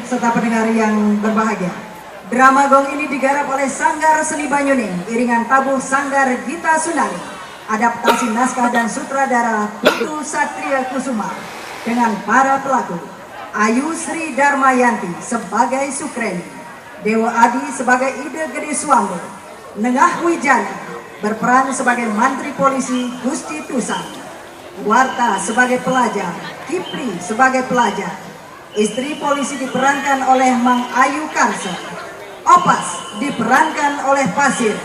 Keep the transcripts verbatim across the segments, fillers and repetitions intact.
Serta pendengar yang berbahagia, drama Gong ini digarap oleh Sanggar Seni Banyuning, iringan tabuh Sanggar Gita Sunari, adaptasi naskah dan sutradara Putu Satria Kusuma, dengan para pelaku Ayu Sri Darmayanti sebagai Sukreni, Dewa Adi sebagai Ida Gede Suambo, Nengah Wijana berperan sebagai Mantri Polisi Gusti Tusan, Warta sebagai pelajar, Kipri sebagai pelajar, Istri Polisi diperankan oleh Mang Ayu Karsa, Opas diperankan oleh Pasir,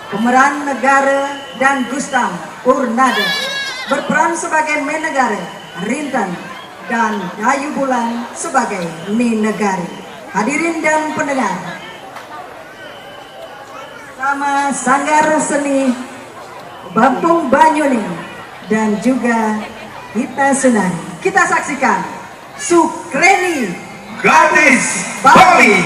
pemeran Negara dan Gustam Purnada berperan sebagai Menegara, Rinten, dan Dayu Bulan sebagai Minegari. Hadirin dan pendengar, sama Sanggar Seni Bampung Banyuning dan juga Gita Sunari. Kita saksikan Sukreni Gadis Bali.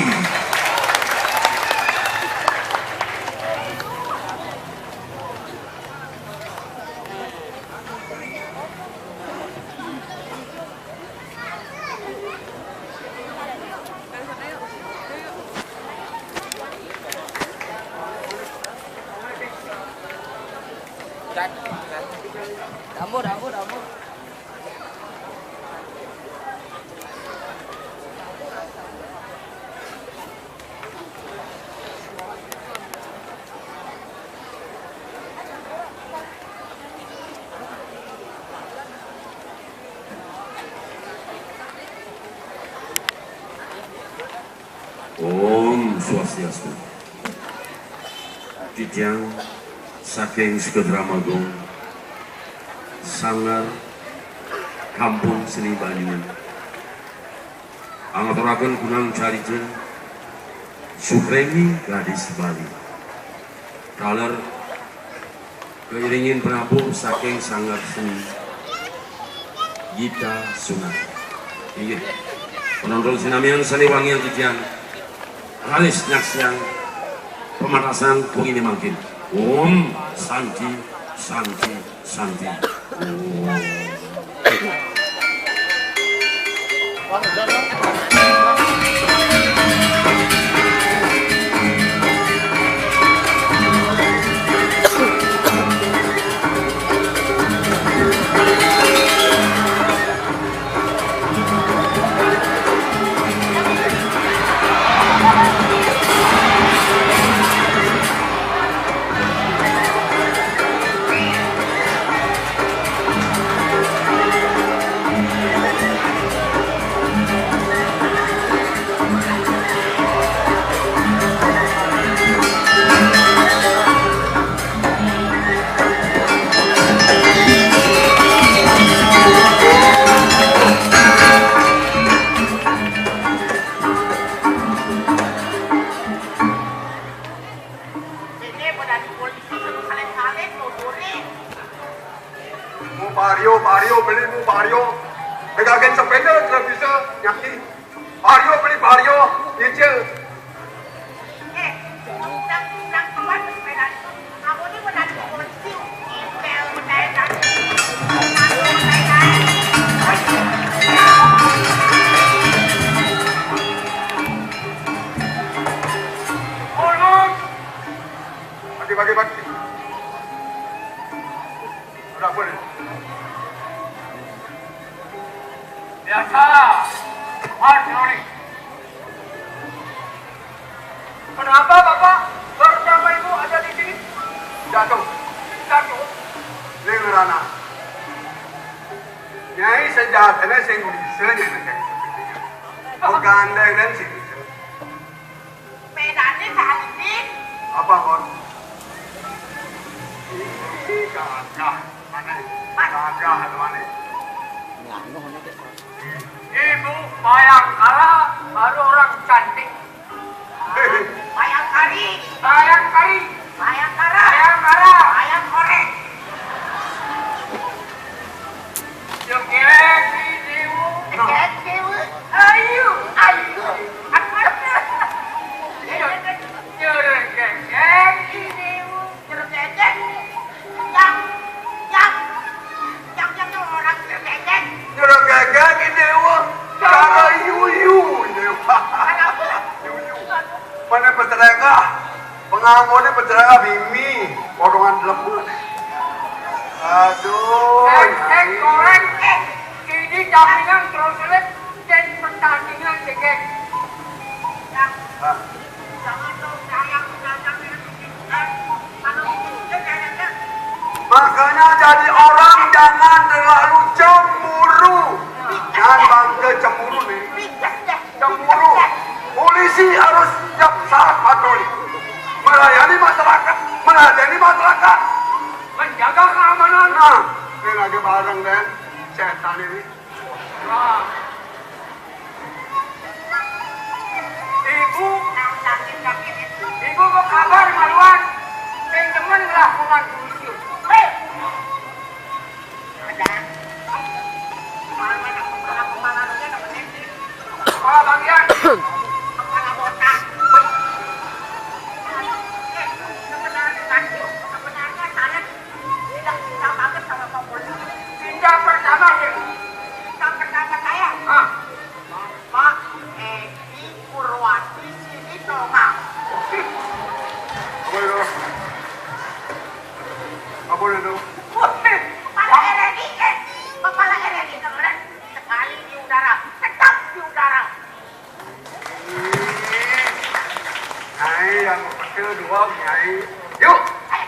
Om Swastiastu. Titiang saking Sekedramagong, Sanggar Kampung Seni Banyuning. Angaturaken kunang carita Sukreni Gadis Bali. Taler keiringin penabuh saking Sanggar Seni Gita Sunari. Inggih. Penonton sinamian sane wangiang titiang raris nyaksiang pementasan wengi mangkin. Om Santi, Santi, Santi. Mu Pak Aryo, Pak Aryo, beli mu Pak Aryo. Pegagen sepeda tidak bisa nyaki. Pak Aryo, beli Pak Aryo, nyicil. Bagi, bagi, bagi. Udah boleh. Biasa. Mas Roni. Kenapa Bapak bersama Ibu ada di sini? Jatuh. Jatuh. Ning Rana. Nyai sejatine sing bisa nyai. Begandeng dan sing bisa. Bedanya salitin. Apa, Mon? Ih, gagah. Mana? Gagah atau mana? Ibu Bayangkara baru orang cantik. Bayangkari. Bayangkari. Bayangkara. Bayangkara. Bayangkorek. Joget di dewa. Joget dewa. Ayu. Ayu. Apa? Joget di dewa. Jeruk gajah. Yang, yang, yang, yang orang jeruk gajah. Jeruk gajah di dewa. Cara yuyu di dewa. Ampun, ini pecelele bimi, potongan delepon. Aduh, Nyai. Koréng, éh, ini jamingan terus sulit dan pertandingan dégék. Nah. Makanya jadi orang jangan terlalu cemburu. Jangan bangga cemburu nih. Cemburu. Polisi harus tiap saat patroli. Melayani masyarakat, melayani masyarakat. Menjaga keamanan. Nah, ini lagi bareng, Den. Setan ini. Nah. Ibu, ibu berkabar maluan, sing demen ngelakukan polisi. Kepala bagian. Kepala botak. Sebenarnya, sebenarnya saya tidak cinta banget sama Pak Polisi. Cinta pertama, ya. Cinta pertama saya. Ah. Bapak Edi Purwati Silitonga. Apa itu? Apa itu? Kepala R R I, eh, kepala R R I keren sekali di udara, tetap di udara. Nyai yang kecil dua, Nyai. Yuk. Eh.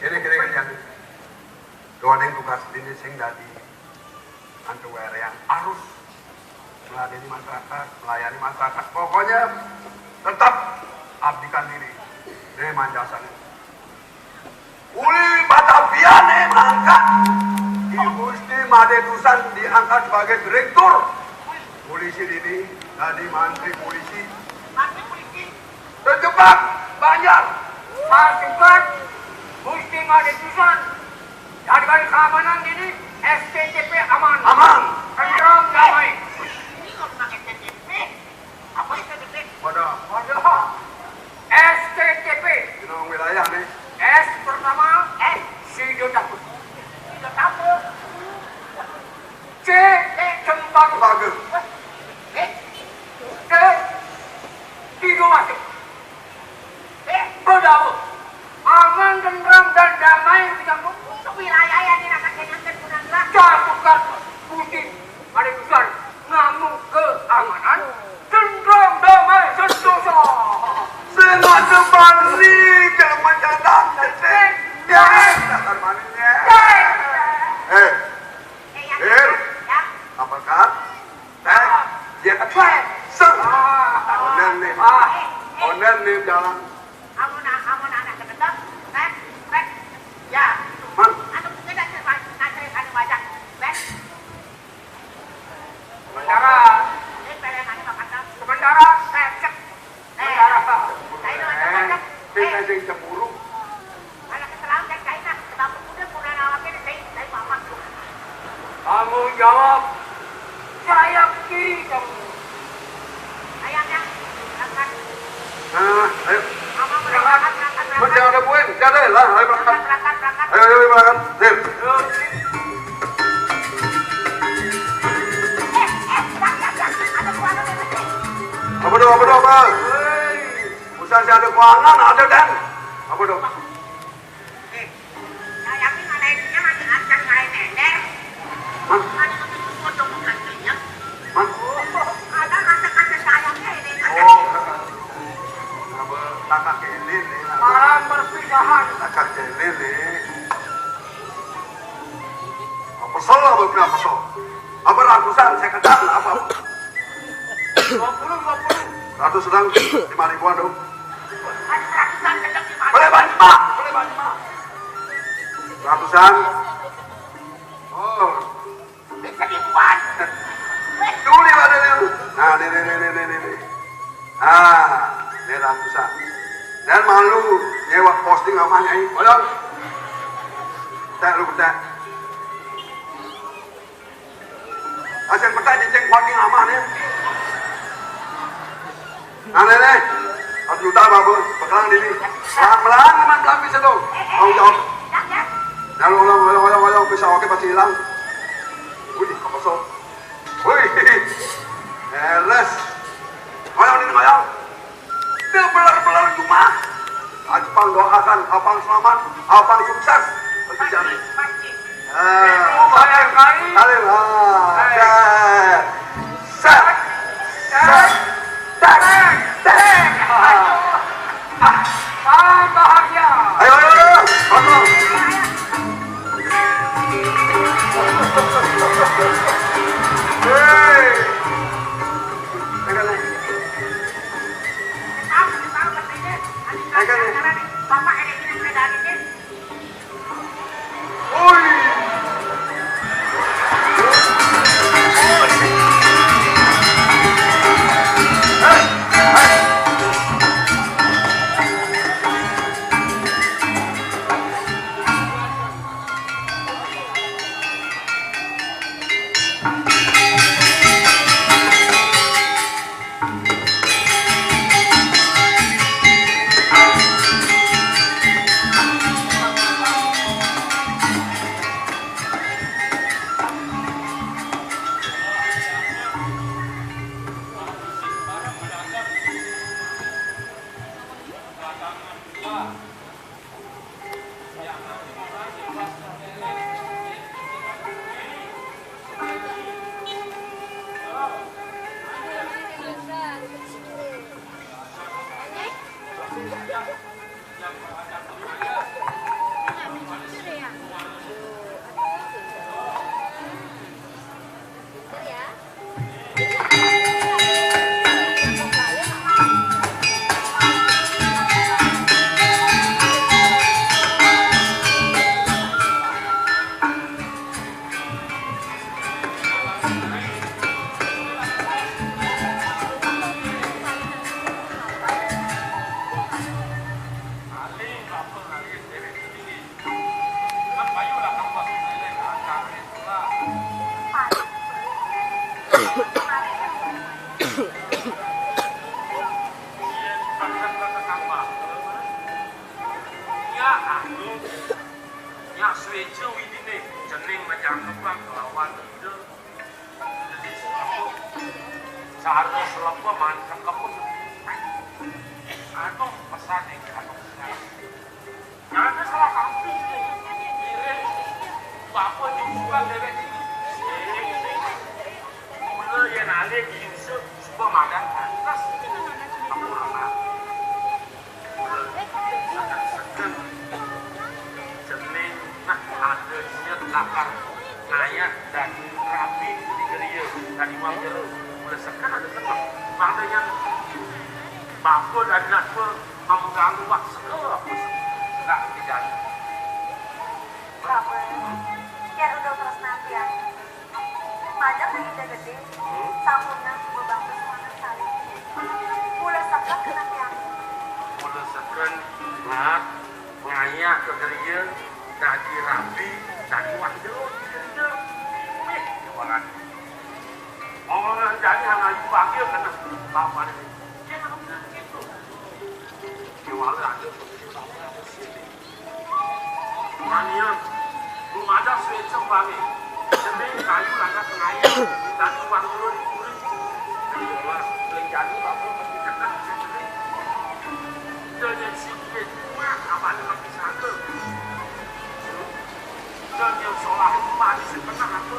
Gini, gini, gini. Dua yang tugas ini sing dadi antu wéréan harus melayani masyarakat, melayani masyarakat. Pokoknya tetap abdikan diri. Ini manjasana. Uli Batavia nih mangkat. Ki Gusti Madé Dusan diangkat sebagai direktur polisi ini, dadi mantri polisi. Mantri polisi. Terjebak banjar. Pasukan Gusti Madé Dusan. Jadwal keamanan ini S T T P aman. Aman. Tentrem damai. Ini kok pakai S T T P? Apa S T T P? Waduh. Waduh. S T T P. Ini wilayah nih. S pertama, S. Sido Tapus. Sido Tapus. C. Cempaka. Bagus. Eh. D. Sido Masuk. Eh, bedawa. Aman, tentrem, dan damai di kampung. Untuk wilayah yang dirasakan yang terguna. Jatuhkan putih pada besar. Ngamuk keamanan. Tentrem, damai, sentosa. Senang kembali ke mencatat. Ya, dasar manisnya. Eh, Eh, ya, Dir, ya. Apakah? Teh, dia kan. Seng. Onen nih. Onen nih jalan. Amun, amun anak kedetek, Teh, Teh. Ya. Man. Anu, kita cerita, cerita, cerita, cerita, Teh. Sementara. Ini pelengan apa kata? Sementara, Teh, cek. Sementara. Saya doang, Teh, Teh. Sing cemburu. Anak keterangan kan kain nah, sebab udah kurang awaknya dari dari mama. Tanggung jawab saya kiri kamu. Ayahnya, berangkat. Nah, ayo. Mama berangkat, berangkat, berangkat. Jangan ada poin, jangan ada lah, ayo berangkat. Berangkat, berangkat, berangkat. Ayo, ayo, ayo, berangkat. Sip. Eh, eh, berangkat, berangkat. Ada kuangan, ada kuangan. Apa tuh, apa tuh, apa? Hei. Bukan si ada kuangan, ada dan. Apa tuh? Eh, saya ini ngalahinnya masih acan ngalahin énder. Hah? Ada kepiting pocong menghantunya. Hah? Oh, ada kata-kata sayangnya ini. Oh, apa kakak ini nih? Malam perpisahan. Kakak ini nih. Apa salah, apa pernah kesel? Apa ratusan, saya kata apa? Dua puluh, dua puluh. Ratus sedang lima ribuan dong. Boleh banyak, Pak. Boleh banyak, Pak. Ratusan. Oh. Bisa dibuat. Dulu nih, Pak, dulu. Nah, nih, nih, nih, nih, nih, nih. Nah, ini ratusan. Dan malu nyewa posting sama Nyai. Ayo. Teh, lu teh. Hasil peta cicing kuat di ngamah nih. Nah, nih, nih. Satu juta, Babu. Bekalan diri. Pelan-pelan, teman, pelan bisa tuh. Tanggung jawab. Lalu, lalu, lalu, lalu, lalu, bisa oke pasti hilang. Wih, kosong. Wih, beres. Ngoyong ini, ngoyong. Dia beler-beler cuma. Abang doakan abang selamat, abang sukses. Begitu. Ah. Ibu bayar kali. Kali lah. Set. Set. Set. Set. Set. Ah. Salam bahagia. Ayo, ayo, ayo. Abang. Hei. Pegang nih. Pegang nih. Woi. Nya, anu, nya suéca widiné, cening majangkepan kelawan Ida. Jadi, selepa, cara selepa mantek apa? Anu, pesan ning anu. Jangan salah kampung. Ngiring. Bapa jumbukan déwék ini. Mula yén alih diinsuk, suba madan pantes. Ampun, Mak. Mula seken. Cening, nah, ada nyet lakar ngayah dadi rabi di geria, dadi wang jero. Mula seken ada seken. Mangda nyet bapa dadi apa, mamudaang wak seken apa seken. Nah, dijadi. Bapa, yén udah terus nanti ya. Madang lagi udah gedé, sampurna coba bagus mana kali. Mula seken kena tiang. Mula seken, Mak, ngayah ka geria, dadi rabi, dadi wang jero di geria. Mih, kéwalan. Omongan jani hana ayu panggil kena bapa ini. Kéwalan aja. Manian, lumadah suéca bangé. Cening kayu lantas ngayah, dadi wang jero di kuring. Itulah, belanjaan bapa mesti kena cening. Ida nyén sing kuat, abahné mesti saga. Ida nyén solah, abahné sing kena apa?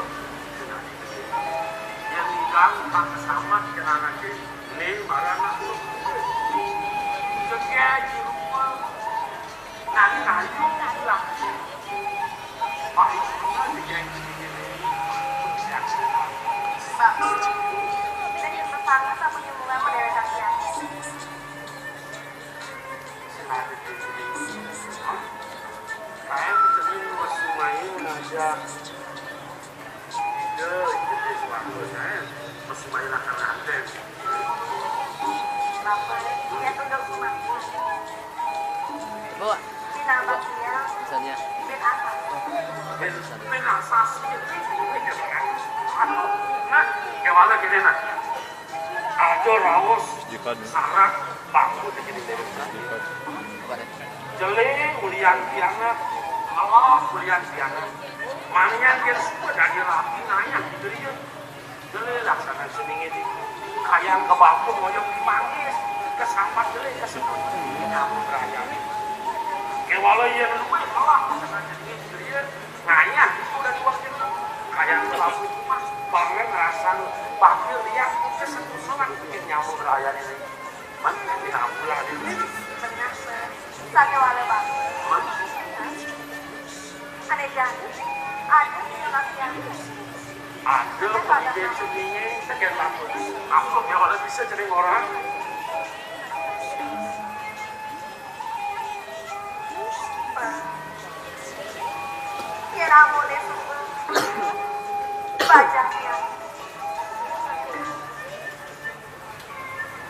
Yén ninggal, tak kesamat, kenangan. Né marana. Jegég di rumah. Nang kayu ilang. Paling bener jegég di sini. Siap-siap. Mbak, bisa nyimpen tangan sama nyembuhan model kasihan. Sing ada di sini. Hah? Kayak di sini masih main aja. Ida, ida suatu, eh, masih main akal-akal. Bapak, dia tuh udah rumah. Bu, ini nambah dia. Misalnya. Bibit apa? Bibit, bibit asas. Aduh, nah, gimana gini, nah? Ada raos syarat bangun di sini. Jelé ulian pianak, malah ulian pianak. Manian yén suba dadi rabi ngayah di geria. Jelé laksana cening di kayang ka bapa ngoyong di manggis, kasambat jelé kasebut. Nyamu berayang. Walau yen luwih malah jenenge griya ngayah iku lan wong itu. Kaya lampu itu mah banget ngrasani bakil liya kesetusunan pengen nyambung rayane iki. Man, ini aku lah ini. Sate wale, Bang. Man, Ane jani, ada sing latihan. Ada pengen jenenge seken lampu. Aku ya wale bisa jeneng orang. Yen amune suwe. Bajang ya.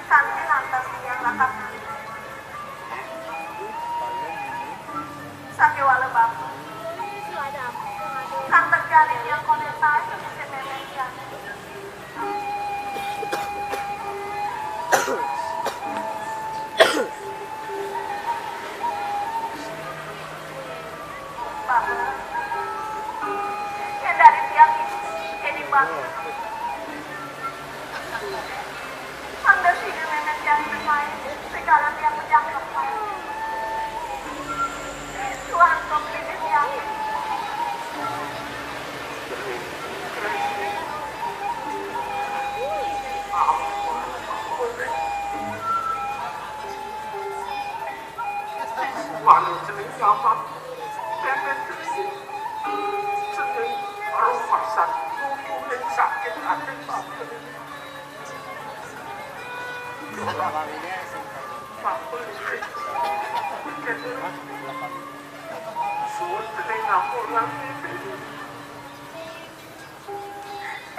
Kanthi lantas tiyang lakar. Sakéwala bapa. Kang tegali tiyang komentar sing memeng tiyang. Bapa. Kendari tiyang ini, ini bapa. Anda sida memang tiyang ini, Pak. Segala tiyang menjangkep, Pak. Tuhan kok ini tiyang. Wani jeneng gampang. Pepet Kristin. Jeneng rumah sakit. Sakit ati. Suwun dening ngampura.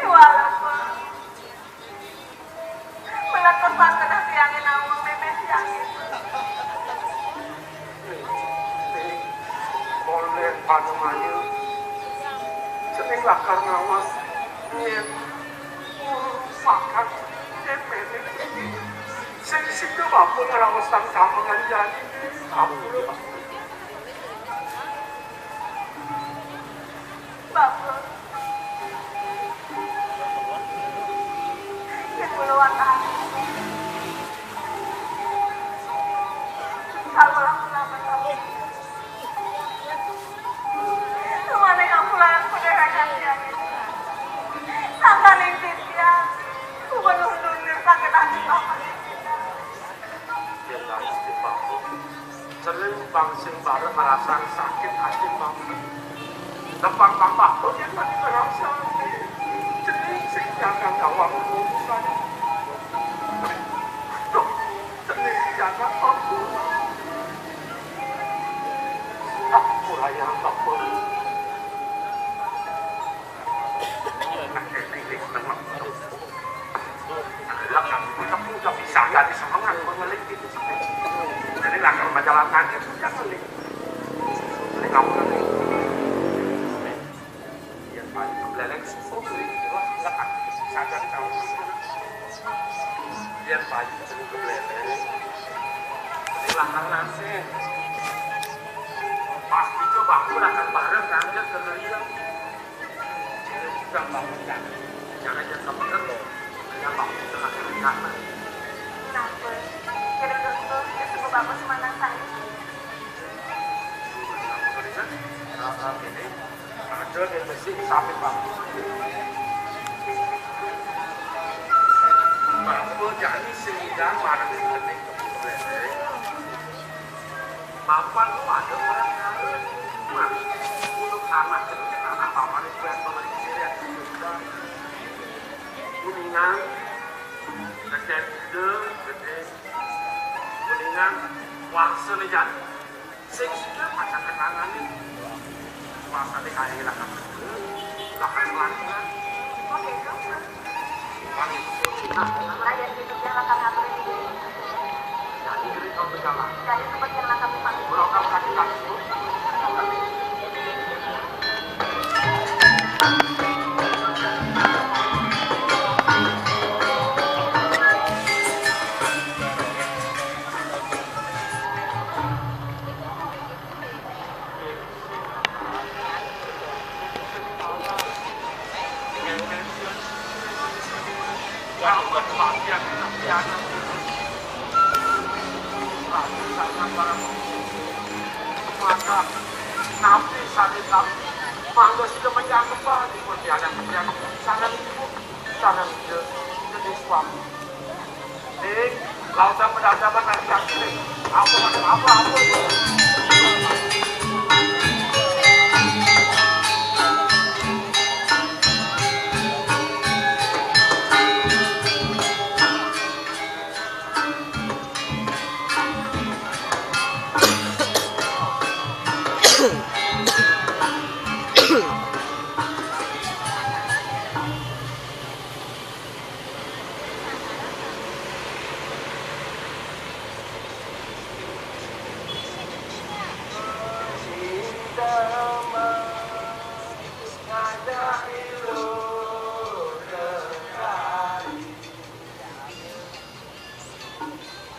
Walaupun melakukan pangkena tiangin namun mimit tiangin. Oleh panemanya, cening lakar ngawas yen merupakan yen mening sing sida mampu ngrawasang samengan jani. Ampun, Pak. Bapak. Yen kula wantahake. Kawula menawi sami. Tumane kawula yang pederakan ya. Sangkaning titya. Kubenung dunir sakit hati Bapak. Yen lagi dibangun, jeneng bang sing bareng ngrasani sakit ati banget. Tepang tambah, oh, yen lagi ngrasani. Jeneng sing jaga gawang ngomong. Duh, jeneng jaga apa? Ah, mulai apa pun. Nah, ini, ini, tenang. Lah, kamu bisa ganti semangat mengelik itu. Jadi, lah, kalau majalah tadi, jangan nih. Ini kamu kan nih. Yang paling kebeleleng, oh, beli, wah, lekat. Sadar kamu. Yang paling kebeleleng. Ini lah, nanti. Pasti coba aku akan bareng, kan, dia ke Meriam. Jangan bangun, jangan. Jangan, jangan kamu dengar. Jangan bangun, jangan, jangan. Kenapa? Kira-kira itu sebab apa semangat saya? Nah, nah, ini. Ada yang mesti sampai bangun. Bapa jani sing ngidang marang ning kepribadian. Bapak lu ada orang kaya. Mas, untuk anak kecil, anak bapak itu yang beli sendiri yang sudah. Kuningan, kecil gede, gede. Kuningan, kuasa nih, Jan. Sing sida pacang kenangane. Kuasane kaya lakar. Lakar kelanjutan. Oke, Kak. Nah, nah, yang itu dia lakar ngatur ini. Jadi, jadi, kamu berjalan. Jadi, seperti yang lakar dipanggil. Kalau kamu kasih kasih, Maka napi sané sami mangda sida menjang kembang dipun pianak-pianak sareng ibu, sareng ida, ida suami. Ning, lautang mendadak nanti aku ning. Apa, apa, apa, apa?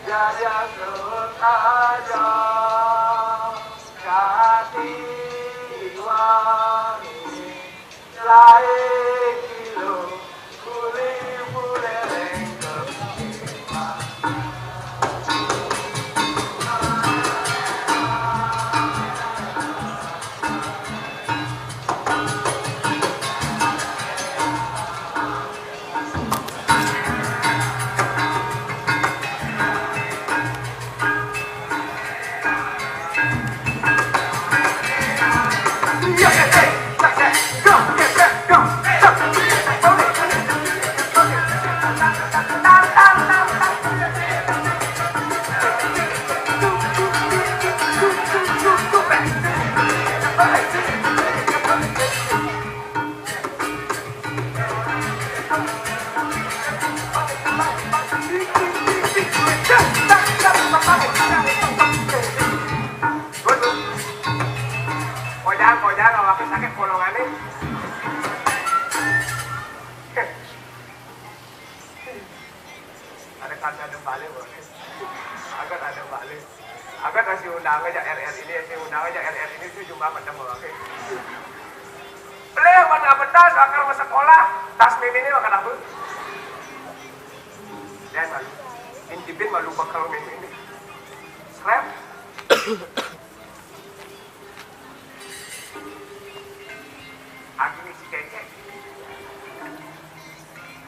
Jaya Sukada Katiwani Lai Kilo Kuli Buleleng Kepima. Kojang, kojang, awaké saking kolongané. Ada kan ada balik, Bang. Ada ada balik. Ada kasih undangan aja R R ini, kasih undangan aja R R ini tuh cuma macam apa? Beli warna pedas, akar masa sekolah, tas mimi ini makan apa? Dan malu. Intipin malu bakal mimi ini. Srep. Aku nih si Cece.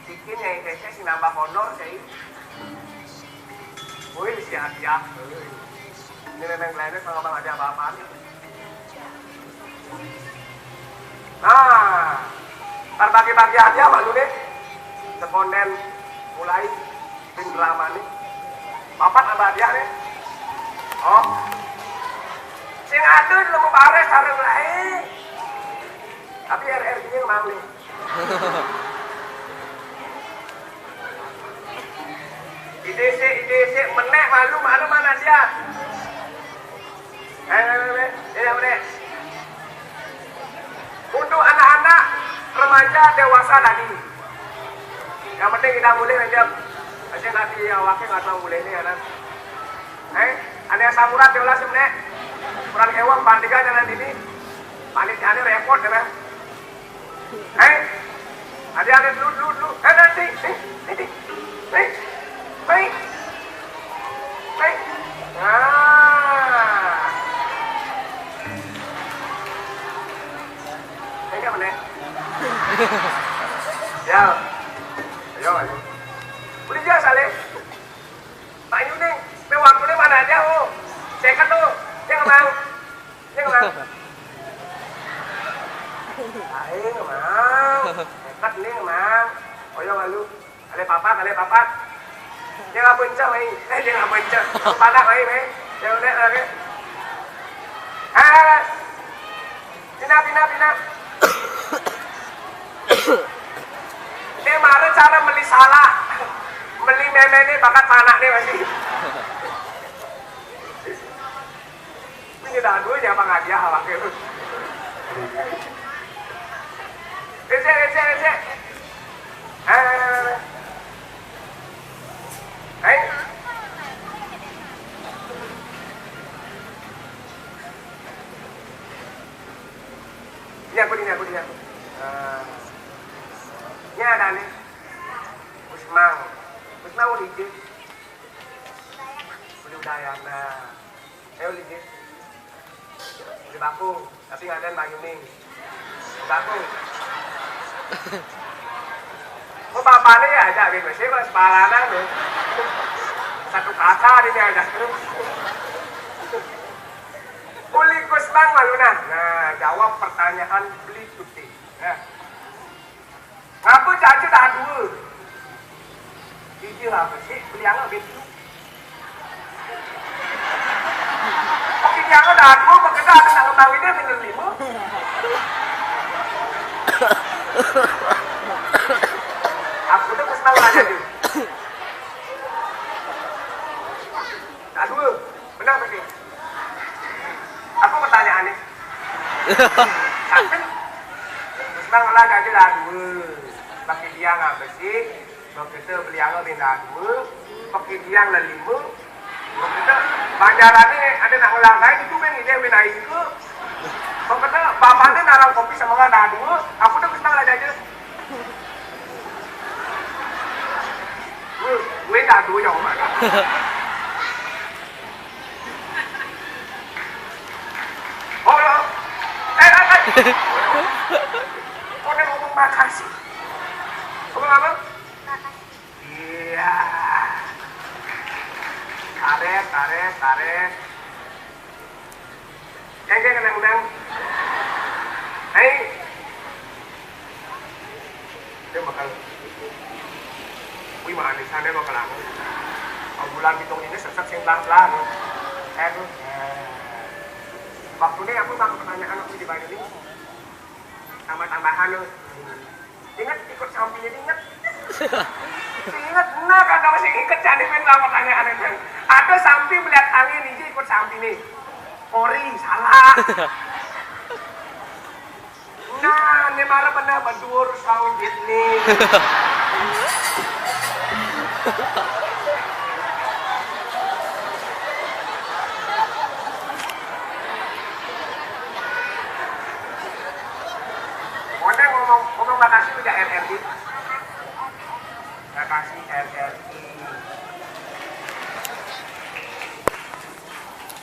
Bikin Nyai Cece si nambah honor, Cai. Wih, si hadiah. Ini memang gelainnya sama bang ada apa-apa nih. Nah, ntar bagi-bagi hadiah malu nih. Sekonden mulai. Indra manik. Papat abadiah nih. Oh. Sing aduh lemu baris sareng lain. Tapi R R ini emang nih. Ide sih, ide sih, menek malu, malu mana dia? Eh, eh, eh, eh, eh, eh. Untuk anak-anak, remaja, dewasa tadi. Yang penting kita mulai aja. Aja nanti awaknya nggak tahu mulai ini ya, Nan. Eh, ada yang samurat ya lah sebenarnya. Kurang ewang pandikan nanti ini. Panitianya repot ya, Nan. Hei, adi-adi dulu, dulu, dulu. Eh, nanti, nih, nih, nih. Nih, nih, nih. Nah. Ini apa nih? Ya. Ayo, ayo. Udah jelas, Ale. Pak Yuni, pe waktu ini mana aja, oh. Saya kan tuh, dia nggak mau. Iya, Mang. Aing, Mang. Hebat nih, Mang. Oyong alu. Ale papat, ale papat. Dia nggak benceng, Mang. Eh, dia nggak benceng. Panak, Mang, Mang. Dia udah, oke. Eh, pina, pina, pina. Ini kemarin cara beli salah. Beli meme ini bakat panak nih, masih. Ini dah dua aja apa nggak dia awak itu. Ece, ece, ece. Eh, eh. Ini aku, ini aku, ini aku. Eh, ini ada nih. Usmang. Usmang udah izin. Udah, udah ya, nah. Ayo, Lidi. Di Bakung, tapi ngadan Bayuning. Di Bakung. Kok bapaknya ya aja gitu sih, Mas, palanan tuh. Satu kata dia aja. Uli Kusman Maluna. Nah, jawab pertanyaan beli tuti. Nah. Ngapa caca dah dua? Ija apa sih? Beli anak beli. Oke, dia ada dua, bekerja ada nak ngembang ini dengan lima. Aku tuh Kusman Maluna aja. Dah dua. Benar apa sih? Apa pertanyaannya? Tapi Kusman Maluna aja dah dua. Pakai dia ngapa sih? Begitu beli anak benda dua, pakai dia lah lima. Begitu banjarannya ada nak ngelarang itu kan dia benda itu. Begitu bapaknya narang kopi sama nggak dah dua, aku tuh Kusman Maluna aja. Gue, gue dah dua jauh mana? Oh, lo. Eh, eh, eh. Kau udah ngomong makasih. Ngomong apa? Iya. Karet, karet, karet. Yang dia kena undang. Hei. Dia bakal, wih, mah anisannya bakal lama. Kalau bulan hitung ini sesek sing pelan-pelan. Eh, tuh. Waktu ini aku nggak pertanyaan aku di Bali ini. Tambah-tambahan loh. Ingat ikut samping ini, ingat. Ingat, nah, kata masih ingat jadi main sama pertanyaan itu. Ada samping melihat angin ini ikut samping nih. Ori, salah. Nah, ini marah benar berduur saung jit nih. Mana ngomong, ngomong makasih udah R R I. Makasih R R I.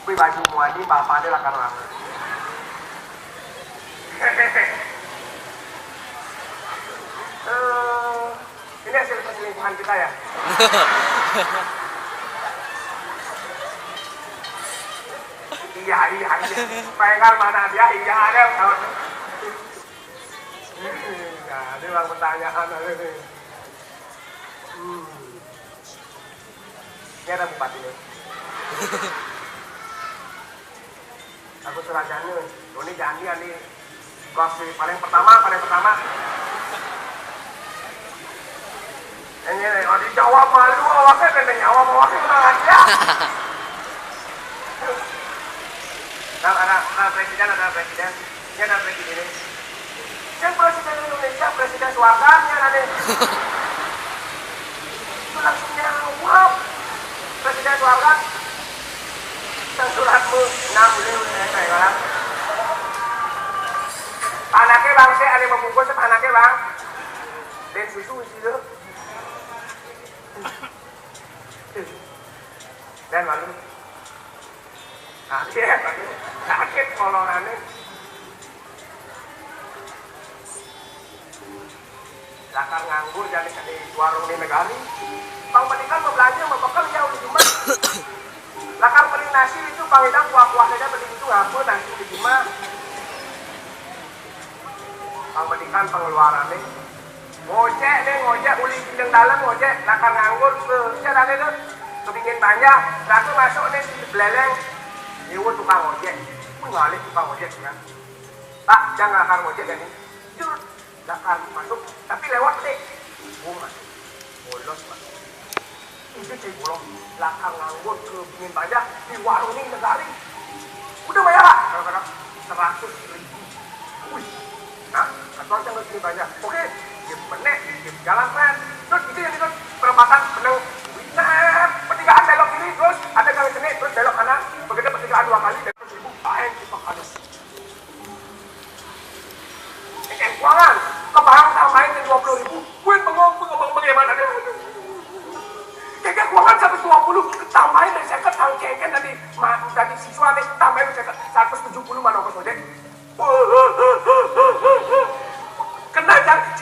Wih, baju muani bapaknya lah karena. Eh, ini hasil perselingkuhan kita ya. Iya, iya, iya. Pengal mana dia? Iya, ada yang tahu. Iya, ada yang pertanyaan ada nih. Hmm. Ini ada bupati nih. Aku Surajana. Ini janji, ini. Gua sih paling pertama, paling pertama. Ini nih, kalau dijawab malu, awaknya kena nyawa, awaknya menang aja. Nah, ada, ada presiden, ada presiden. Ini ada presiden ini. Yang presiden Indonesia, presiden Soeharto, yang ada. Itu langsung jawab. Presiden Soeharto, sang suratmu enam ribu, eh, kayak orang. Anaknya bang, saya ada membungkus, anaknya bang. Dan susu isi tuh. Dan lalu, nah, dia sakit kolongannya. Lakar nganggur jadi di warung di negari. Pang belikan mau belanja mau bekal ya udah cuma. Lakar beli nasi itu pang idang kuah-kuah saja beli itu nganggur nasi di cuma. Pang belikan pengeluarannya. Ngojek deh, ngojek uli bidang dalam ngojek lakar nganggur ke, ya tadi tuh. Kepingin banyak, lalu masuk nih di beleleng. Nyewa tukang ojek. Pun balik tukang ojek kan. Pak, jangan lakar ngojek ya nih. Jur, lakar masuk, tapi lewat deh. Oh, masuk. Bolos, Pak. Itu cek bolong. Lakar nganggur ke bingin banyak di warung nih negari. Udah bayar, Pak. Kadang-kadang seratus ribu. Wih. Nah, satu orang yang lebih banyak. Oke, dia menek, dia jalan keren. Terus itu yang itu perempatan penuh. Wih, nah, pertigaan belok kiri, terus ada gang sini, terus belok kanan. Begitu pertigaan dua kali, belok seribu, main kita kanan. Kayak keuangan, ke bank tambahin ke dua puluh ribu, gue bengong, bengong, bengong, bagaimana dia? Kayak keuangan sampai dua puluh, tambahin dari saya ke tangkengken tadi, ma-, tadi siswa nih, tambahin saya ke seratus tujuh puluh mana ongkos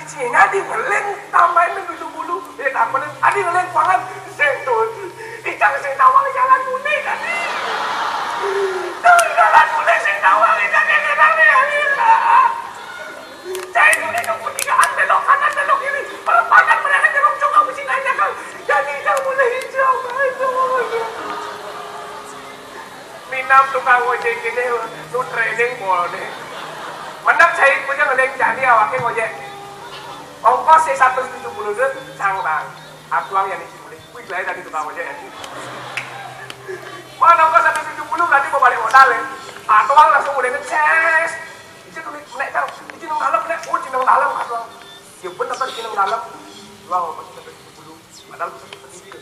Sing adi ngeling tambahin tujuh puluh. Ya, takutnya adi ngeling kuangan. Sing tuh. Icang sing tawang jalan mulih tadi. Tuh, jalan mulih sing tawang, icang yang kenal nih, ya. Saya itu udah nunggu tigaan, belok kanan, belok kiri. Perempatan mereka nyerong juga mesti nanya, Kang. Jadi, Kang, mulai hijau, Kang. Minam tukang ojek ini, nu training boleh. Mendak saya punya ngeling jani awaknya ngojek. Ongkos saya seratus tujuh puluh deh, sang bang. Atuang yang isi mulai. Wih, lain tadi tukang ojek ya. Mana ongkos seratus tujuh puluh berarti mau balik modal ya. Atuang langsung mulai ngeces. Izin dulu, nek, Kang. Izin nang dalam, nek. Oh, izin nang dalam, Kang. Ya bener kan, izin nang dalam. Wah, masih sampai sepuluh. Padahal bisa seperti itu.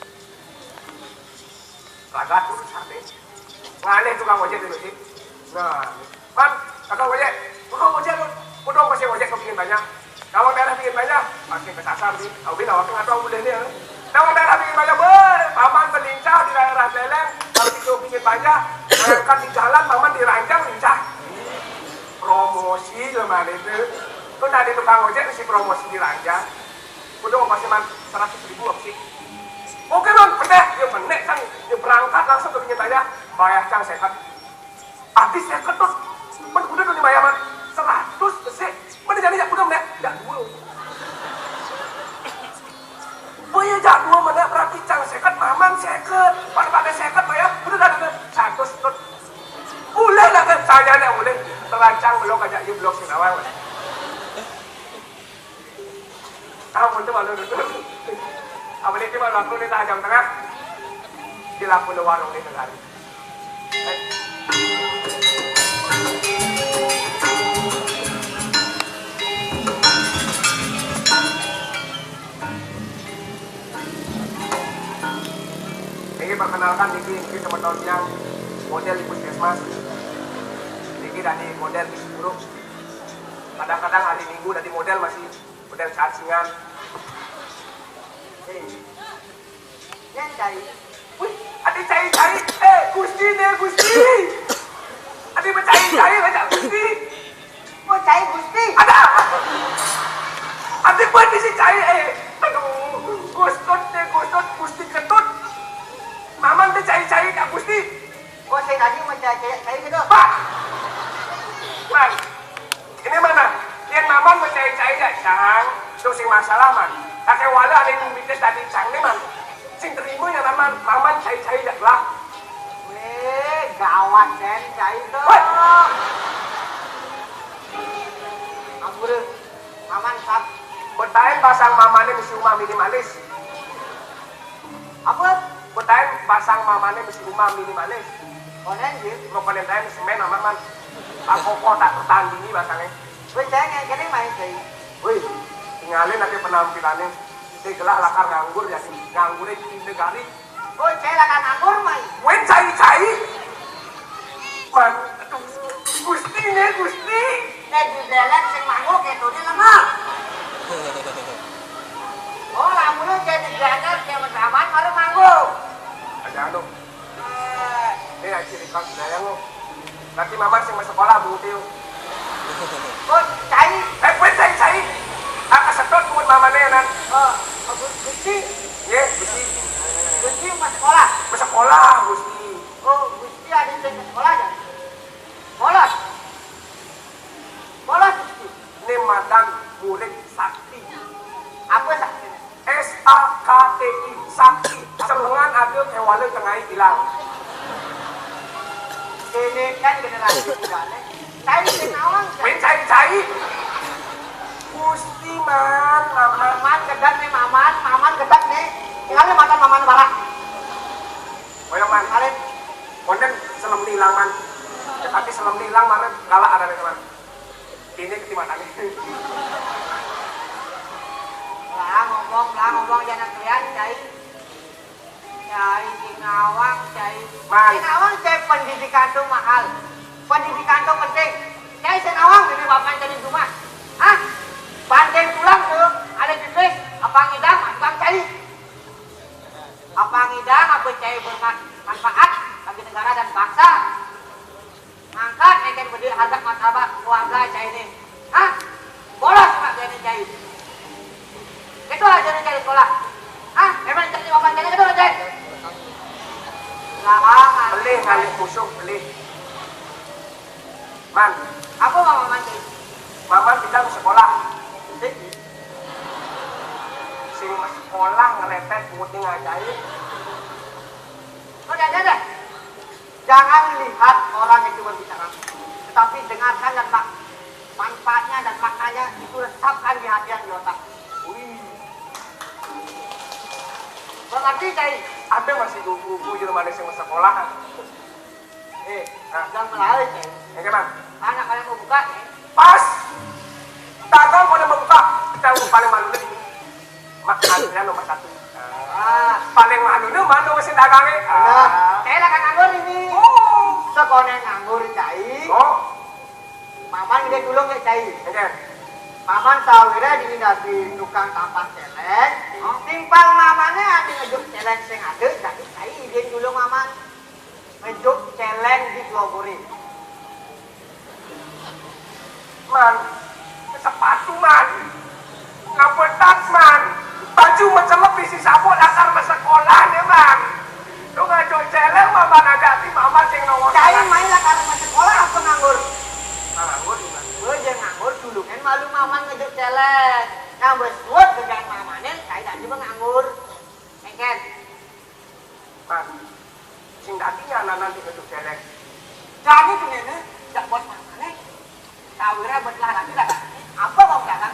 Ragat urusan deh. Ngalih tukang ojek dulu sih. Nah, kan, tukang ojek. Tukang ojek lu. Udah masih ojek kepingin banyak. Kalau daerah pingin banyak, pasti kesasar sih. Tahu bin awak nggak tahu boleh nih. Kalau daerah pingin banyak, boleh. Paman berlincah di daerah Beleng. Kalau itu pingin banyak, berangkat di jalan, paman diranjang lincah. Promosi zaman itu. Tuh tadi tukang ojek mesti promosi di Ranja. Udah mau masih man seratus ribu apa sih? Oke bang, pendek, ya pendek kan, ya berangkat langsung ke pinggir saya, bayar cang sekat. Habis sekat tuh, men udah tuh dibayar man seratus sih, mana jadi ya udah pendek, ya dua. Bayar jak dua mana berarti cang sekat, maman sekat, pada pakai sekat bayar, udah dah dah seratus tuh. Boleh lah kan, saya ndak boleh. Terancang belum aja, you blok Singkawang. Tahu pun tu malu tu. Apa dia cuma laku ni tak jam tengah. Di laku di warung ni tengah. Ini perkenalkan, niki, niki semeton yang model di puskesmas. Niki dari model di sepuluh. Kadang-kadang hari Minggu dari model masih model cacingan. Hei. Yang cai. Wih, ada cai-cai. Eh, Gusti nih, Gusti. Ada bercai-cai aja, Gusti. Oh, cai Gusti. Ada. Ada buat di si cai, eh. Aduh, Gustot deh, Gustot, Gusti Ketut. Maman deh cai-cai, Kak Gusti. Oh, saya tadi mau cai, cai, cai gitu. Pak. Man. Ini mana? Yang maman mau cai-cai ya, Cang. Itu sing masalah, man. Kakek wala ada yang minta tadi, Cang, nih, man. Sing terima ya, man. Maman cai-cai ya, lah. Weh, gawat, Den, cai tuh. Weh. Ampun, maman, sat. Betain pasang mamannya mesti rumah minimalis. Apa? Kutain pasang mamane mesti rumah minimalis. Konen, Jin. Mau konen tain semen aman, man. Aku kok tak tertandingi pasangnya. Weh, jangan yang kene main, Jai. Wih, tinggalin aja penampilannya. Dia gelah lakar nganggur ya, sih. Nganggurnya di negari. Oh, Jai lakar nganggur, mai. Wen cai-cai. Man, aduh, Gusti nih, Gusti. Nek di dalan sing manguk itu dia lemah. Oh, lamun jadi jalan dia mesaman baru manggung. Aja anu. Eh, ini aja di kos daya lo. Nanti mama sing mau sekolah, Bu Tiu. Oh, cai. Eh, gue cai, cai. Aku sedot buat mamane, nan. Oh, Gus-, Gusti. Ye, Gusti. Gusti mau sekolah. Mau sekolah, Gusti. Oh, Gusti ada yang sekolah ya? Bolos. Bolos, Gusti. Ini madan murid sakti. Apa sakti? S A K T I, sakti. Selengan ada kewala tengah hilang. Ini kan generasi muda nih. Cai sing nawang, cai. Main cai-cai. Gusti, man, maman. Maman gedek nih, maman, maman gedek nih. Tinggal makan maman barak. Ayo, man. Kalian. Konden selem hilang, man. Tapi selem hilang, man, galak ada nih, man. Ini ketimatannya. Lah ngomong, lah ngomong, jangan kalian, cai. Cai sing nawang, cai. Man. Sing nawang, cai, pendidikan tuh mahal. Pendidikan tuh penting. Cai sing nawang, ini bapak jadi rumah. Hah? Banding pulang tuh, ada bisnis, apa ngidang, tukang cai. Apa ngidang, apa cai bermanfaat bagi negara dan bangsa. Ngangkat, naikin bedi harga martabat keluarga cai ini. Hah? Bolos, Pak, cai ini, cai. Itu aja nih cari sekolah. Ah, memang cari makan cari itu aja. Lah, beli ngalih musuh, beli. Man, apa mau mancing? Maman bilang sekolah. Sing sekolah ngerepet, putih ngajain. Udah, udah, udah. Jangan lihat orang itu berbicara, tetapi dengarkan dan mak manfaatnya dan maknanya itu resapkan di hati dan di otak. Wih. Mengerti, Cai? Ada masih guru-guru di rumah sing sekolah. Eh, nah, jangan melalui, Cai. Oke, Bang. Anak kalian mau buka, Cai? Pas. Dagang pada membuka. Kita paling malu lagi. Mak, antrian nomor satu. Ah, paling malu nih mana masih dagangnya. Nah, saya lah kan nganggur ini. Oh. Sekolah nganggur, Cai. Oh. Maman dia dulu nggak, Cai? Oke. Maman sawire di dadi tukang tampas celeng. Oh. Timpal mamane ane ngejuk celeng sing ada, jadi Cai dia dulu Maman. Ngejuk celeng di pelogori. Man, sepatu, Man. Ngapetat, Man. Baju mecelep isi sabuk lakar sekolah nih, Man. Lu ngajuk celeng, Maman aja ti Maman sing nongol. Cai main lakar sekolah apa nganggur? Nganggur, Man. Gue aja nganggur, dulu kan malu Maman ngejuk celeng. Nambah suat dengan Mamane, Cai tadi mah nganggur. Engken. Nah, sing dadi nyana nanti bentuk celeng. Jani tuh nenek, jak buat mana nih? Tawira buat lah lagi lah. Apa mau dagang?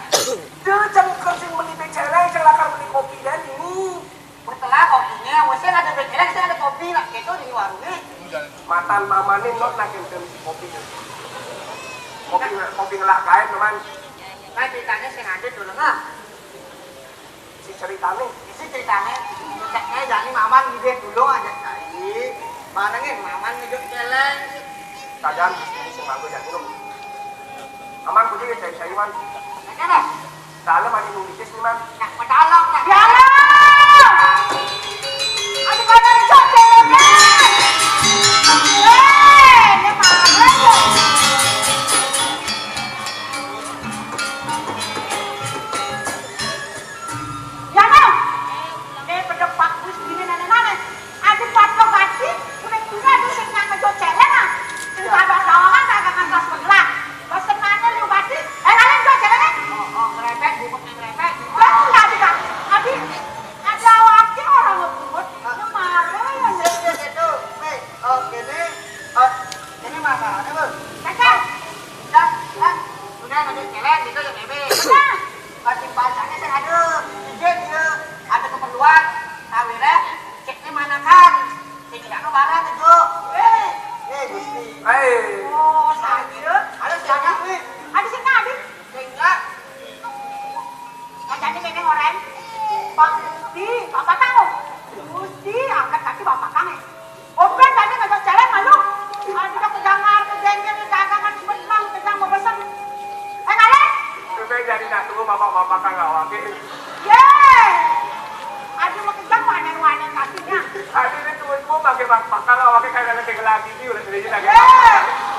Dia cang kerja meni beceleng, cang lakar meni kopi dan ini. Betelah kopinya, wes ada beceleng, saya ada kopi lah. Itu di warungnya. Matan Mamane not lagi meni kopi. Kopi, kopi ngelak gaen, teman. Nah, ceritanya sing ada dulu, nah. Isi ceritane. Isi ceritane, cekne jani Maman ngidih dulu aja, Cai. Barengin Maman ngejuk celeng. Sajan, isi manggo jani lu. Maman kudu ya, Cai, Cai, Man. Oke, Mas. Dalem aja nunggu nih, Man. Nah, pedalem, nah. Ya Allah! Aduh, pada ngejuk celengnya. Eh, ini Maman ya. Ya, no. Eh, pada bagus gini, nenek-nenek. Aduh, patok gati, udah gila, aduh, sing nang ngejo celeng, ah. Sing pada dawangan, dagangan tas begelang. Pesenannya liu gati. Eh, kalian jual celeng, eh? Oh, oh, ngerepet, bubut ngerepet. Lah, tadi kan, tadi ada awaknya orang ngebut. Lu marah ya, nih. Sip, sip, itu. Nih, oh, gini. Oh, ini masalahnya, Bang. Kacang. Udah, kan? Udah, ngejo celeng gitu, ya, Bebe. Udah. Bacing-bacangnya sing ada. Ijen dia ada keperluan. Tawire, ceknya mana kan? Sing tidak ke barang itu. Eh, eh, Gusti. Hei. Oh, saya. Ada siapa, Wi? Ada sing tadi. Sing enggak. Nah, jadi memang orang. Pak Gusti, Bapak tahu. Gusti, angkat kaki Bapak kami. Open tadi ngajak jalan malu. Ah, kita ke Jangar, ke Jengkel, ke Dagangan, Semenang, ke Jang Bebesan. Eh, kalian? Itu saya jadi nak tunggu bapak-bapak kan awak ini. Ye. Aduh, mau kejam mana ruangan kakinya. Tadi ini tunggu pakai bapak kan awak kayak ada lagi di udah jadi lagi. Ye.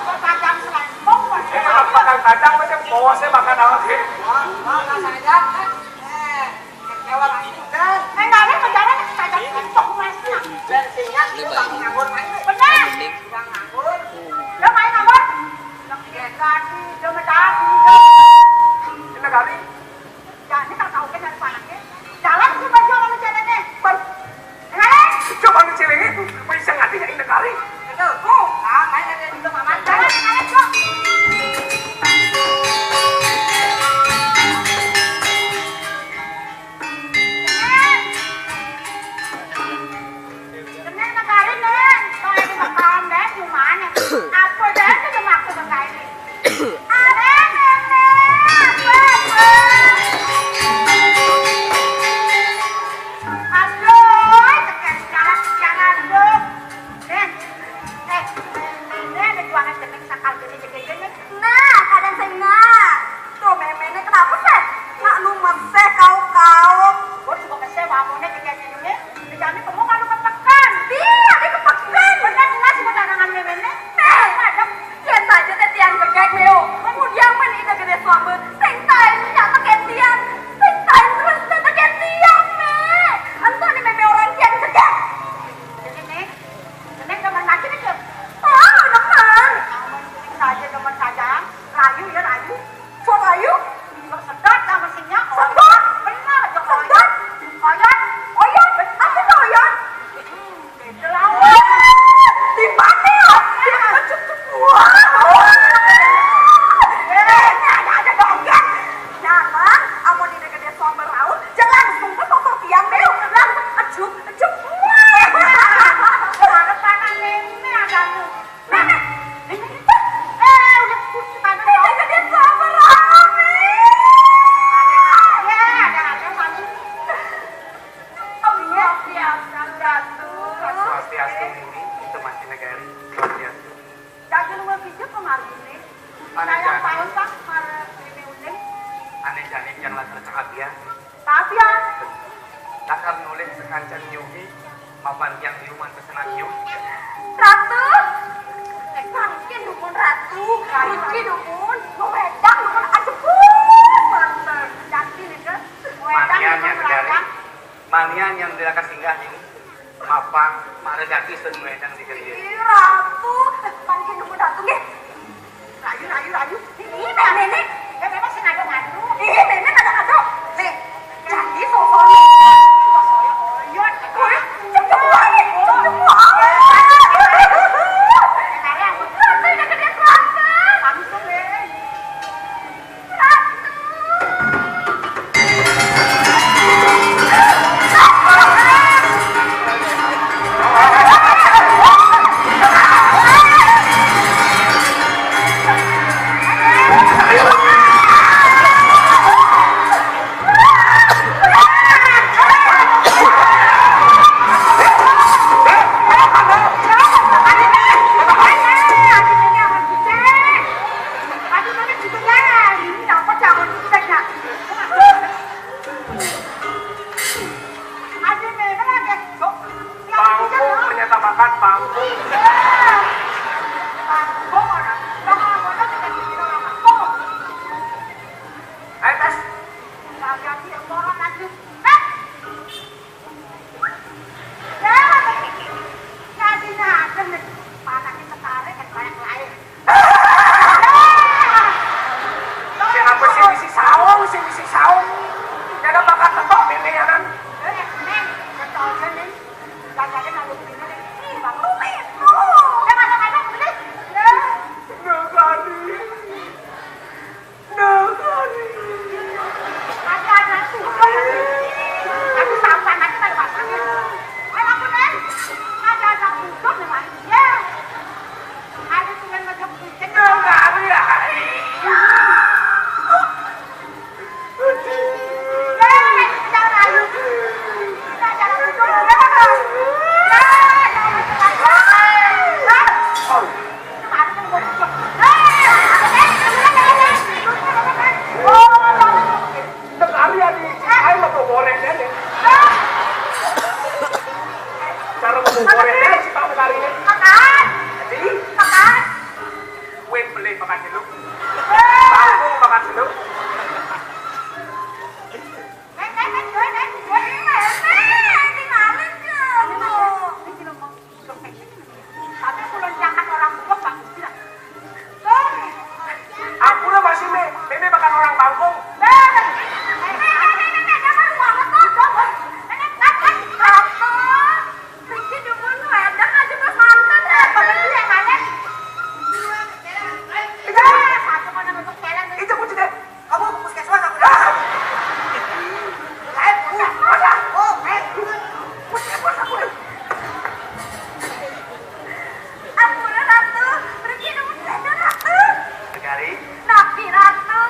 Berkacang selempong, mana? Ini bapak kan kacang macam bawasnya makan awak ini. Wah, wah, nggak sadar kan? Eh. Kecewa lagi, Dan. Eh, nggak ada, mendadak kita ajak untuk mesnya. Dan sehingga dia bang nganggur main. Benar. Bang nganggur. Dia main nganggur. Dia tadi, dia medali, dia. Ini kali. Ya, ini kalau tahu kan dari mana, ya. Jalan sih baju orang ceweknya. Baru. Coba nu ceweknya, bisa ngerti ya ini kali. Itu. Oh, ah, main aja dulu, Mama. Jalan, jalan, kok. Seneng negari, Neng. Kok ada bakalan, Neng? Gimana? Apa, Neng? Itu maksud negari. Ada, Neng, Neng. Apa, apa? Aduh, tekan jalan, jalan, aduh. Neng, eh, Neng, ada juangan jeneng sakal gini, gini, gini. Nah, kadang saya ingat. Tuh, memene kenapa sih? Nak lu meseh kau-kau. Gua juga meseh, bangunnya kerja sini. Kerjanya kamu malu kepekan. Iya, dia kepekan. Benar jelas sembarangan memene. Eh, ada. Dia saja teh tiang gegek, Meo. Kemudian men ida gede suambe. Sing tain nyata ketian. Sing tain terus nyata ketian. Tuh, kayu dumun, wedang dumun ajebus banten. Jati nih, Kak. Wedang dumun wedang. Manian yang dilakas singgah ini. Apa? Mak Rejaki sun wedang di gede. Ih, Ratu, eh, panggil dumun Ratu nggih. Rayu, rayu, rayu. Ih, Nenek. Ya, memang sengaja ngadu. Ih, Nenek ngadu-ngadu. Nih, jadi sosoné. Wah, cocok banget, cocok banget. Langsung deh. Pangkung, ternyata makan pangkung. Ayo, tes. Lagi orang lagi. Eh, ya, tadi nyadar nih. Panasnya ketarik, kan banyak lain. Kenapa sih misi saung, sih misi saung? Ada bakat ketok, Nenek, ya kan? Eh, Neng, betul aja, Neng. Jajanin lalu belinya, Neng. Ih, Bang Umi. Tuh, udah ngajak-ngajak beli. Ya. Negari. Negari. Ada-ada tuh. Aku sampan aja, Bang, pasangnya. Ayo, aku, Neng. Ada-ada tuh, Neng. Ya. Ada tuh yang ngajak beli. Negari, ya. Negari adi, ayo mau goreng aja. Cara mau goreng aja sih, Pak, negari ini. Makan. Jadi? Makan. Wait, beli makan dulu. Tahu makan dulu. Tapi aku lonjakan orang tua, Pak. Aku udah masih, Mé. Mé, Mé makan orang bangkong. Riki dumun wedang aja pas manten, eh, pada dia yang aneh. Itu, eh, satu mana untuk jalan. Itu kunci deh. Kamu ke puskesmas aku deh. Ah! Eh, puskesmas ah. Oh, eh. Puskesmas aku deh. Ampun, Ratu. Riki dumun wedang, Ratu. Negari. Napi, Ratu?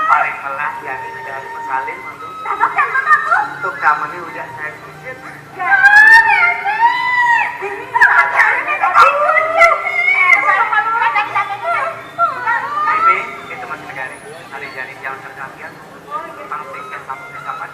Paling melah, ya, ini negari masalin, mantu. Dadak, ya, Ratu? Tuh, kamu nih udah saya izin. Ini, itu masih negara. Ada jadi yang tergantian. Pang tiket satu ke siapa?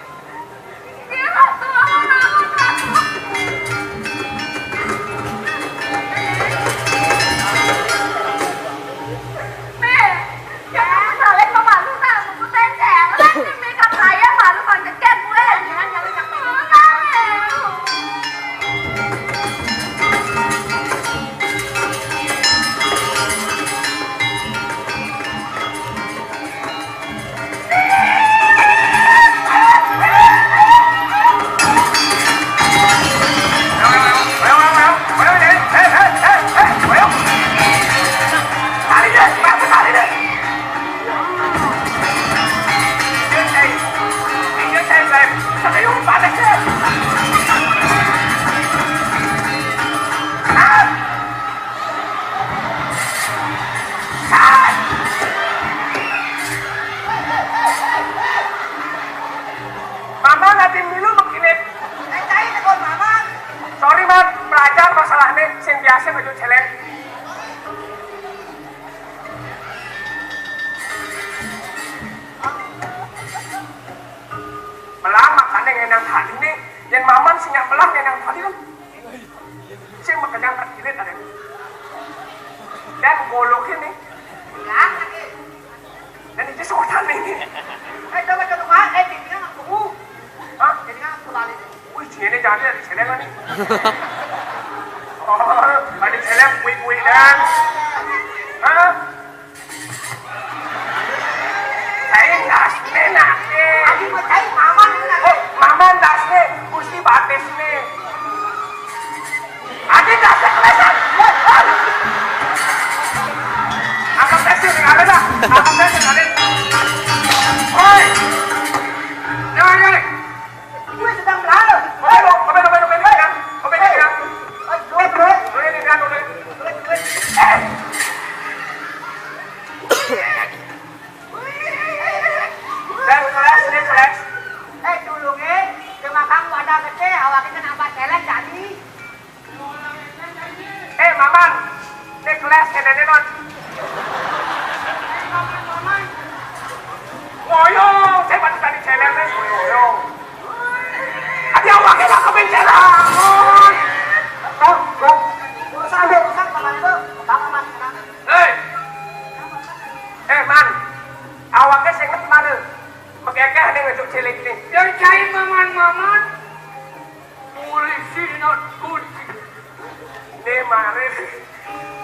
Mama ngatin dulu begini. Sorry, Man, pelajar masalahnya sing biasa baju celeng. Belang makanya ngenang tadi nih, yang maman sinyal belang ngenang tadi kan. Sing makanya terkirit ada. Dan goloknya nih. Dan ini sultan ini. Eh, coba contoh, Pak. Eh, ini kan aku. Hah? Ini kan aku lali. Wih, sini jadi ada di sini kan nih. Oh, ada sini kui-kui dan. Hah? Saya nggak enak nih. Aku mau cari mama. Oh, mama nggak nih. Gusti batis nih. Adi dasar kelesan. Angkat teksi nih, ada dah. Angkat teksi, ada. Hoi. Jangan, jangan. Gue sedang berlalu. Open, open, open, open, ya. Open, ya. Open, open. Open, ya, open. Eh. Dan kelas, ini kelas. Eh, tulungin, cuma kamu ada gede, awak kita nambah celeng jadi. Eh, Maman, ini kelas, ini, ini, non. Ngoyo, saya baru tadi celeng, nih, ngoyo. Adi awaknya nggak kebenceran, non. Bang, bang, urusan, urusan, Maman itu, Bang Maman, tenang. Hei. Eh, Man. Awaknya sing mana? Mekekeh nih ngejok cilik nih. Yang cai maman-maman. Polisi not kunci. Ini mari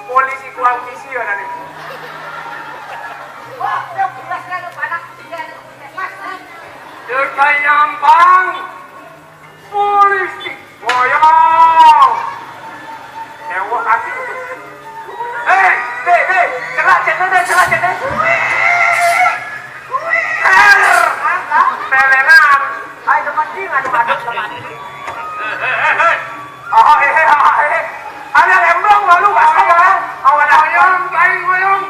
polisi kuang kisi ya tadi. Wah, udah jelas kan, anak tiga, anak puskesmas, nih. Yang cai nambang. Polisi. Boyong. Dewa kaki. Hei, hei, hei. Celak, celak, deh, celak, celak. Hei. Pelenan. Hai, teman, ding, aduh, aduh, teman. Hei, hei, hei. Oh, hei, hei, hei, hei. Ada emblong lalu, bahasa ya. Awal boyong, kain boyong.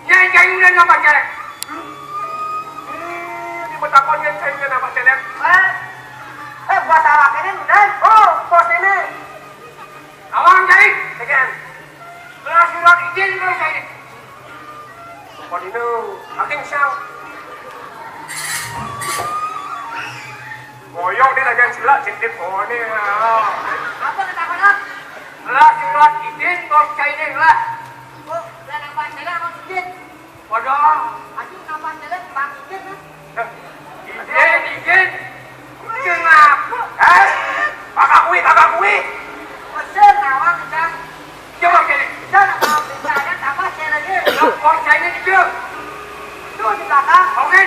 Nyai Cai Udan napa celek? Hmm, di betakon Nyai Cai Udan napa celek? Eh, eh, buat awak ini udah. Oh, bos ini. Awang Cai. Sekian. Surat, surat izin terus Cai. Kok dino, makin siang. Boyong dia lagi celak, cendit, oh, ini, oh. Apa kata kau nak? Lah, surat izin, bos Cai ini lah. Oh, lah, nampak celak, bos izin. Waduh. Aduh, nampak celak, bos izin, nah. Izin, izin. Kenapa? Eh, kakak kui, kakak kui. Mesir, nawang, Cang. Coba kene. Sana, kalau bisa ada tambah sekali lagi. Lapor saya ni ke? Tu di belakang. Okey.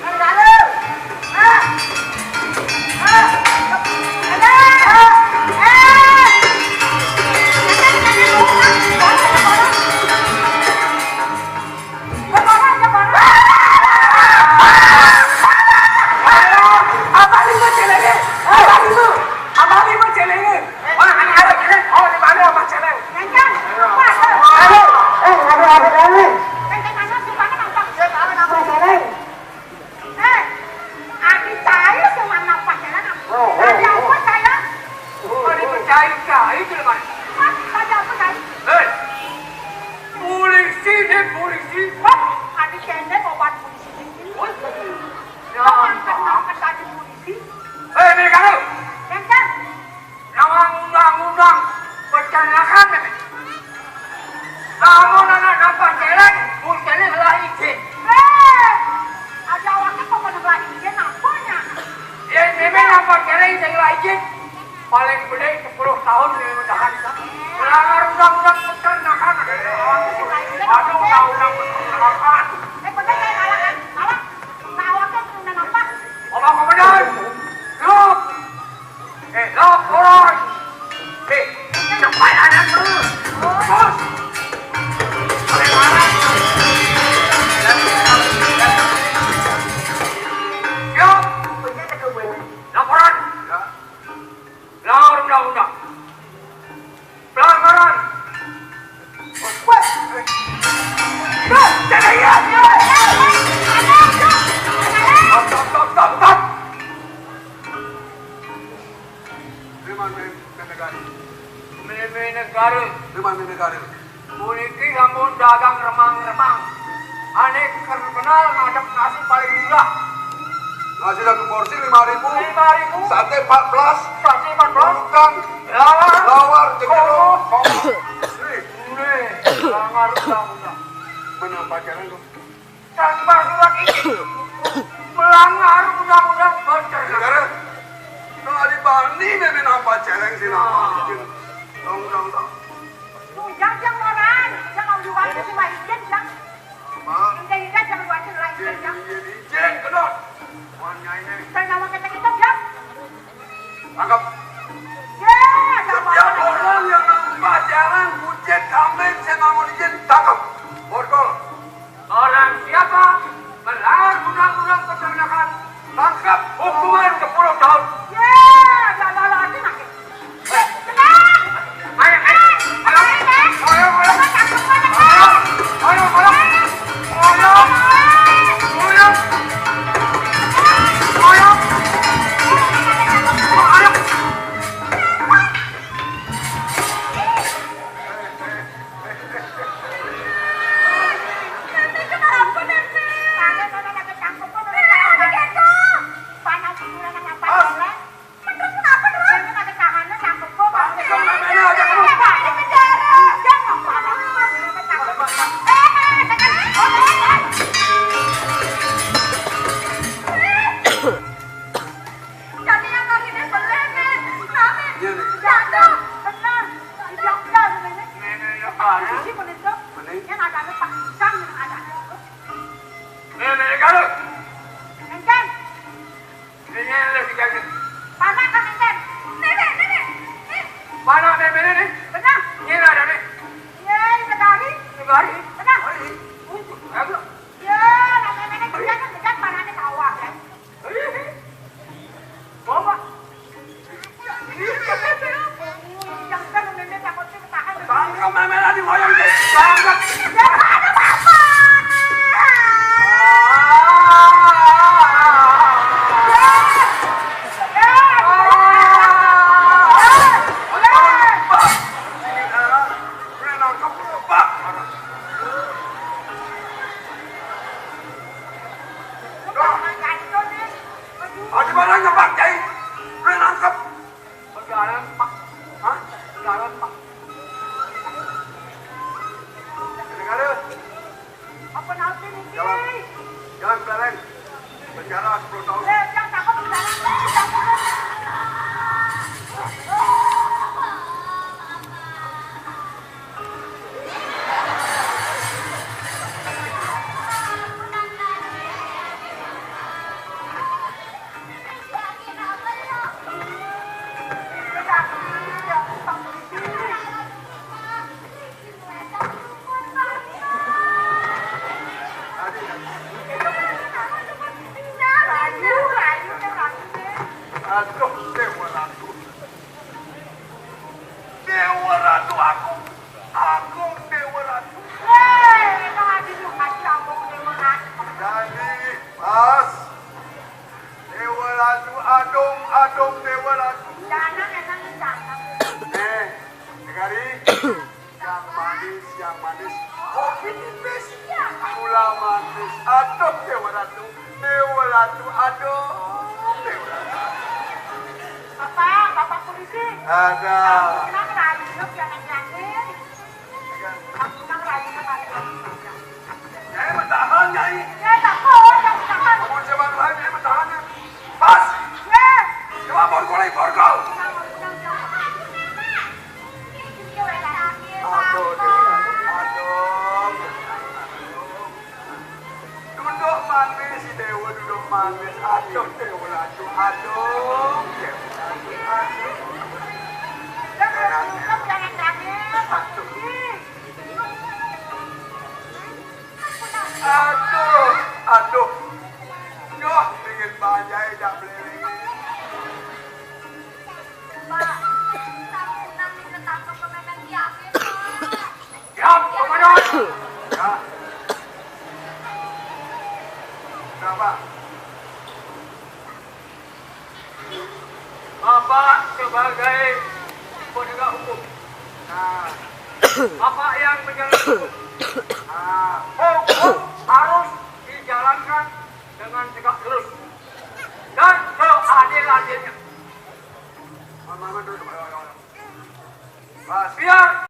Dari dalam. Ah. Ah. Ada. Ah. Ah. Abang ni macam mana? Abang ni macam mana? Abang ni macam mana? Mana ada kita? Oh, di mana abang celeng? Nyanyian. Apa? Aduh, eh, aduh, aduh, aduh. Nyanyian mana? Di mana nampak? Saya tahu nama celeng. Eh, adi saya cuma nampak celeng. Oh, oh, oh. Ada apa saya? Oh, ini percaya, percaya itu lepas. Mas, ada apa saya? Hei, polisi ni, polisi. Wah, adi cendek obat polisi. Wah, jangan angkat tadi polisi. Hei, mereka tu. Jangan. Nawang undang-undang peternakan ni. Lamun anak nampak celeng, mun celeng lah izin. Eh, ada awaknya kok pada lah izin, apanya? Yen memang nampak celeng sing lah izin, paling gede sepuluh tahun dari mudahan. Melanggar undang-undang peternakan. Ada undang-undang peternakan. Eh, bener saya kalah, kan? Kalah. Nah, awaknya tuh udah nampak. Bapak Komandan, yuk. Eh, laporan. Eh, cepat anak tu. Bos. Preman. Siap. Laporan. Melanggar undang-undang. Pelanggaran. Wah. Wah, jangan ya. Stop, stop, stop, stop, stop. Terima kasih, negara. Meme negara. Terima kasih, negara. Puniki sampun dagang remang-remang. Ane terkenal ngadep nasi paling murah. Nasi satu porsi lima ribu. Lima ribu. Sate empat belas. Sate empat belas. Bukan. Lawar. Lawar, cekidot. Komo. Nih. Nih. Melanggar undang-undang. Menampa jalan tuh. Tanpa surat izin. Melanggar undang-undang peternakan. Negara. Kalau ada bani memang nampa jalan sih nampa izin. Undang-undang. Ujang, Jang, orang. Jang, kalau juga ada cuma izin, Jang. Apa? Ente izin, Jang, dua izin, lah, izin, Jang. Iya, iya, izin, kenal. Wah, nyai, nih. Saya nama kita-kita, Jang. Tangkap. Ya, ada apa? Setiap orang yang nampak jalan, kucing, kambing, saya nggak mau izin, tangkap. Borgol. Orang siapa melanggar undang-undang peternakan, tangkap hukuman sepuluh tahun. Ya, ada lagi makin. Tenang. Ayo, ayo, ayo, ayo, ayo, ayo, ayo, ayo, ayo, ayo, ayo, ayo. Iya, nih. Jatuh, benar. Iya, iya, Pak. Sisi menit tuh. Menit. Yang ada ada Pak Sam, yang ada ada itu. Nih, nih, kalau. Enten. Ini yang lebih jago. Mana kan enten? Nenek, nenek. Nih. Mana nenek, nenek? Benar. Ini ada, nih. Iya, ini dari. Ini dari. Benar. Dari. Jago. Iya, nenek, nenek, kerjanya benar, mana ada sawah, ya. Bapak. Tangkap memeran di wayang, tangkap. Ada barangnya, Pak Kiai. Boleh nangkep. Berjalan, Pak. Hah? Berjalan, Pak. Negara. Apa nanti nih? Jalan. Jalan, Beleng. Penjara sepuluh tahun. Eh, yang cakep, penjara. Aduh, Dewa Ratu. Dewa Ratu Agung. Agung Dewa Ratu. Hei, itu ngaji lu, ngaji Agung Dewa Ratu. Jadi, pas. Dewa Ratu, adong, adong Dewa Ratu. Jangan, emang jangan. Eh, Negari. Yang manis, yang manis. Kopi tipis. Gula manis. Aduh, Dewa Ratu. Dewa Ratu, aduh. Dewa Ratu. Bapak, Bapak polisi. Ada. Kenapa lagi? Yuk, jangan jatuh. Aku nang rayu nang rayu. Nyai bertahan, Nyai. Ya, takut, takut, takut. Kamu coba dua, Nyai bertahan, ya. Pas. Ya. Coba borgol, borgol. Aduh, aduh, aduh. Duduk manis, si Dewa duduk manis. Aduh, Dewa, aduh, aduh. Dewa, aduh, aduh. Jangan, jangan, jangan. Aduh. Aduh, aduh. Duh, dingin banget, jak beli. Pak, sampunang minta tangkep pemegang Yamin, Pak. Siap, Komandan. Ya. Kenapa? Bapak sebagai penegak hukum. Nah. Bapak yang menjalankan hukum. Nah. Hukum harus dijalankan dengan tegak lurus dan seadil-adilnya. Biar